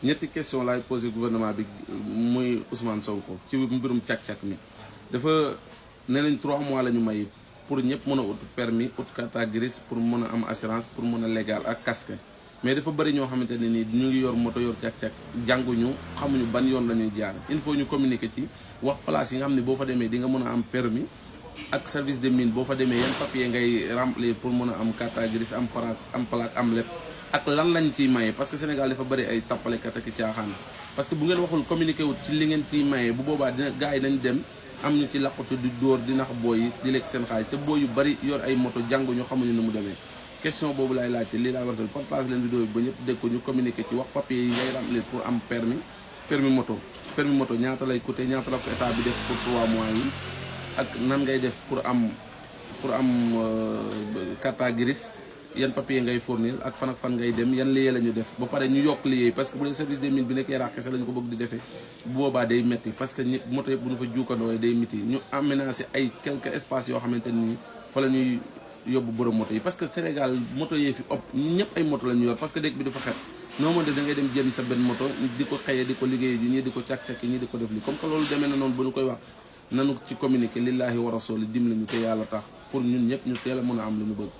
ñetti question laay posé gouvernement bi muy Ousmane Sonko ci mbirum càq-càq mi dafa ne nañ 3 mois la ñu may pour ñëpp mën a ut permis ut carte grise pour mën a am assurance pour mën a légal ak casque mais dafa bëri ñoo xamante ne nii ñu ngi yor moto yor càq-càq jànguñu xamuñu ban yoon la ñuy jaar il faut ñu communiquer ci wax place yi nga xam ne boo fa demee di nga mën a am permis ak service des mines boo fa demee yan papier ngay remplir pour mën a am carte grise am plaque am lépp ak lan lañ ciy maye parce que Sénégal dafa bëri ay tappalekat ak caaxaan parce que bu ngeen waxul communiqué wut ci li ngeen ciy maye bu boobaa dina gars yi nañ dem am ñu ci laqatu di dóor di nax booy yi di lekk seen xaalis te booy yu bëri yor ay moto jànguñu xamuñu nu mu demee question boobu laay laajte lii laa war a partage leen vidéo bi ba ñëpp dégg ko ñu communiqué ci wax papier yi ngay remplir pour am permis moto ñaata lay coûté ñaata la ko état bi def pour 3 mois yi ak nan ngay def pour am carte grise yan papier ngay fournir ak fan ngay dem yan liggéey la ñu def ba pare ñu yokk liggéey parce que bu dee service des mines bi nekkee ràq kese la ñu ko bëgg di defee bu boobaa day métti parce que ñëpp moto yëpp bu ñu fa juukandoo day métti ñu aménagé ay quelques espaces yoo xamante ni fa la ñuy yóbbu borom moto yi parce que Sénégal moto yee fi ëpp ñëpp ay moto la ñu yor parce que dëkk bi dafa xet noo mën de da ngay dem jënd sa benn moto di ko xëyee di ko liggéey ji ñii di ko càkk-càkk ñii di ko def li comme que loolu demee na noonu ba ñu koy wax nanu ci communiqué lillahi wa rasuli dimbali ñu te yàlla tax pour ñun ñëpp ñu teel a mën a am lu ñu bëgg